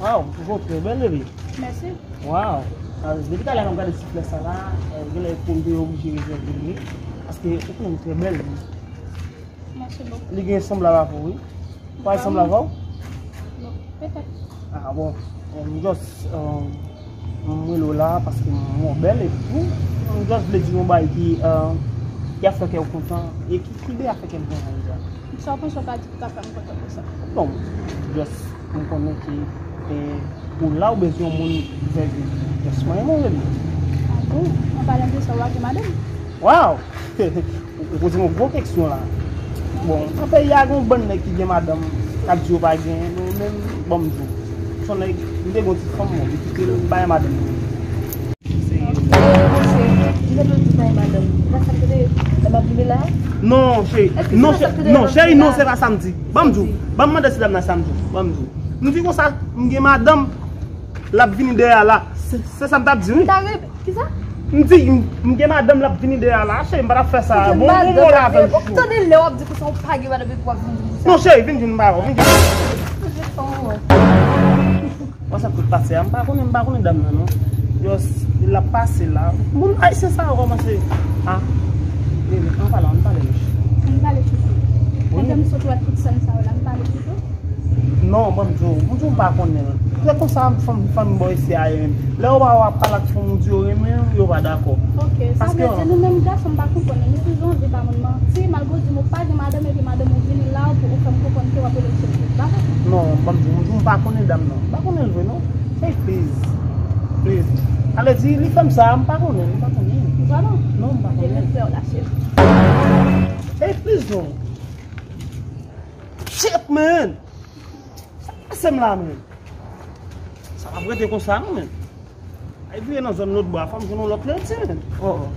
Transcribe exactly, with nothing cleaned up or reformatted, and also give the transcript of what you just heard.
Waw, ou twouve w trè bèl, bebe. Mèsi. Waw. Ah, depi talè m ap gade ti flè sa la, eh, genlè pou m te oblije rezève li. Paske ou konnen m trè bèl. Mèsi bokou. Li gen sanblab avè w, wi. Ou pa sanblab avè w? Non, petèt. Ah, bon. Eh, m just, eh, m rele w la paske m wè w bèl epi m just vle di w yon bagay ki, eh, ki ap fè kè w kontan e ki, ki byen ap fè kè m kontan deja. Sa w panse w ka di ki ka fè m kontan konsa? Bon, just, m konnen ke, eh, ou la ou bezwen yon moun vèv. Just mwen renmen w, bebe. Ah bon? An palan de sa, w ap gen madanm? Waw! Ou, ou poze m yon gwo keksyon la. Bon, nan peyi a gen yon bann nèg ki gen madanm, k ap di yo pa gen, men, men, ban m di w. Son nèg, m te gen yon ti fanm, bon, li kite l bay madanm li. Non, cheri, non, cheri, non, se pa sa m di. Ban m di w. Ban m mande si dam nan sa m di w. Ban m di w. M di konsa, m gen madanm, l ap vini dèyè a la. Se, se sa m t ap di, wi. Kisa? M di, m, m gen madanm, l ap vini dèyè a la. Cheri, m pa t ap fè sa. Bon, bon, bon, la avè m. Tande lè w ap di konsa, ou pa gen madanm epi w ap vin di m sa. Non, cheri, vin di m, m pa wè, vin di m. Wè sa k ap pase a, m pa konnen, m pa konnen dam nan, non. Just, l ap pase la. Moun ayisyen sa yo kòmanse. Ah. Bebe, an palan, an pale, mèsi. An pale chouchou. Pandan m sot wè tout sèn sa yo la, m pale chouchou. Non, ban m di w, m di w m pa konnen l. Se konsa fanm, fanm bò isi a ye menm. Lè yo pa wè w ap pale ak fanm ou di yo renmen w, yo pa dakò. Ok, sa vle di nou menm gason m pa konprann nou. Nou toujou anvi ba moun manti, malgre w di m ou pa gen madanm epi madanm ou vini la ou pou ou fè m konprann ke w ap rele cheri. Dakò? Non, ban m di w, m di w m pa konnen dam nan. M pa konnen l vre non. Hey, please. Please. Ale di, li fè m sa, m pa konnen l, m pa konnen l. Ou pa non? Non, m pa konnen l. Demen frè w la, cheri. Hey, please non. Shit, man! Sa k pase m la, man? Sa p ap rete konsa, non, man. Ay vire nan zòn lòt bò a, fò m jwenn yon lòt ledi, man. Oh, oh.